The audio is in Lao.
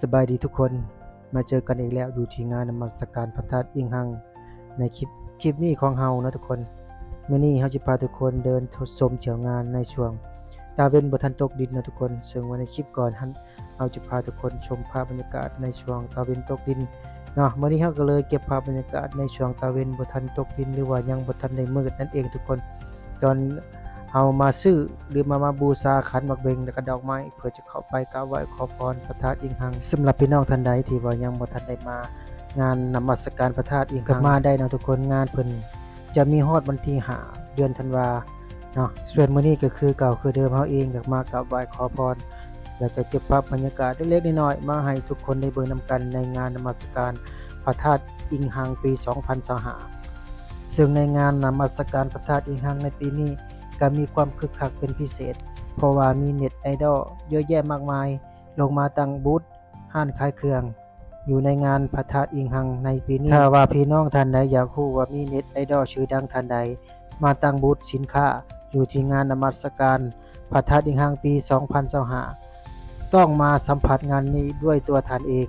ສະບາຍດີທຸກຄົນ, ມາເຈີກັນອີກແລ້ວຢູ່ທີ່ງານນະມັດສະການພະທາດອີງຮັງ ໃນຄລິບ ຄລິບນີ້ຂອງເຮົາເນາະທຸກຄົນ. ມື້ນີ້ເຮົາຈະພາທຸກຄົນເດີນຊົມທ່ຽວງານໃນຊ່ວງຕາເວັນບໍ່ທັນຕົກດິນເນາະທຸກຄົນ. ເຊິ່ງວ່າໃນຄລິບກ່ອນຫັ້ນ ເຮົາຈະພາທຸກຄົນຊົມພາບບັນຍາກາດໃນຊ່ວງຕາເວັນຕົກດິນເນາະ. ມື້ນີ້ເຮົາກໍເລີຍເກັບພາບບັນຍາກາດໃນຊ່ວງຕາເວັນບໍ່ທັນຕົກດິນ ຫຼືວ່າຍັງບໍ່ທັນໄດ້ມືດນັ້ນເອງທຸກຄົນ. ຕອນເຮົາມາຊື້ ຫຼືວ່າມາບູຊາຂັນໝາກເບັງ ແລະກະດອກໄມ້ ເພື່ອຈະເຂົ້າໄປກາບໄຫວ້ຂໍພອນພະທາດອີງຮັງ. ສຳລັບພີ່ນ້ອງທ່ານໃດທີ່ວ່າຍັງບໍ່ທັນໄດ້ມາງານນະມັດສະການພະທາດອີງຮັງ ກໍມາໄດ້ເນາະທຸກຄົນ. ງານເພິ່ນຈະມີຮອດວັນທີຫ້າ ເດືອນທັນວາເນາະ. ສ່ວນມື້ນີ້ກໍຄືເກົ່າຄືເດີມ ເຮົາເອງກໍມາກາບໄຫວ້ຂໍພອນ ແລະກໍເກັບພາບບັນຍາກາດເລັກໆນ້ອຍໆ ມາໃຫ້ທຸກຄົນໄດ້ເບິ່ງນຳກັນໃນງານນະມັດສະການພະທາດອີງຮັງປີສອງພັນຊາວຫ້າ. ເຊິ່ງໃນງານນະມັດສະການພະທາດອີງຮັງໃນປີນີ້ ກໍມີຄວາມຄຶກຄັກເປັນພິເສດ ເພາະວ່າມີເນັດໄອດອລເຍອະແຍະມາກມາຍ ລົງມາຕັ້ງບູດຮ້ານຂາຍເຄື່ອງຢູ່ໃນງານພະທາດອີງຮັງໃນປີນີ້. ຖ້າວ່າພີ່ນ້ອງທ່ານໃດຢາກຮູ້ວ່າມີເນັດໄອດອລຊື່ດັງທ່ານໃດມາຕັ້ງບູດສິນຄ້າຢູ່ທີ່ງານນະມັດສະການພະທາດອີງຮັງປີສອງພັນຊາວຫ້າ ຕ້ອງມາສຳຜັດງານນີ້ດ້ວຍຕົວທ່ານເອງ.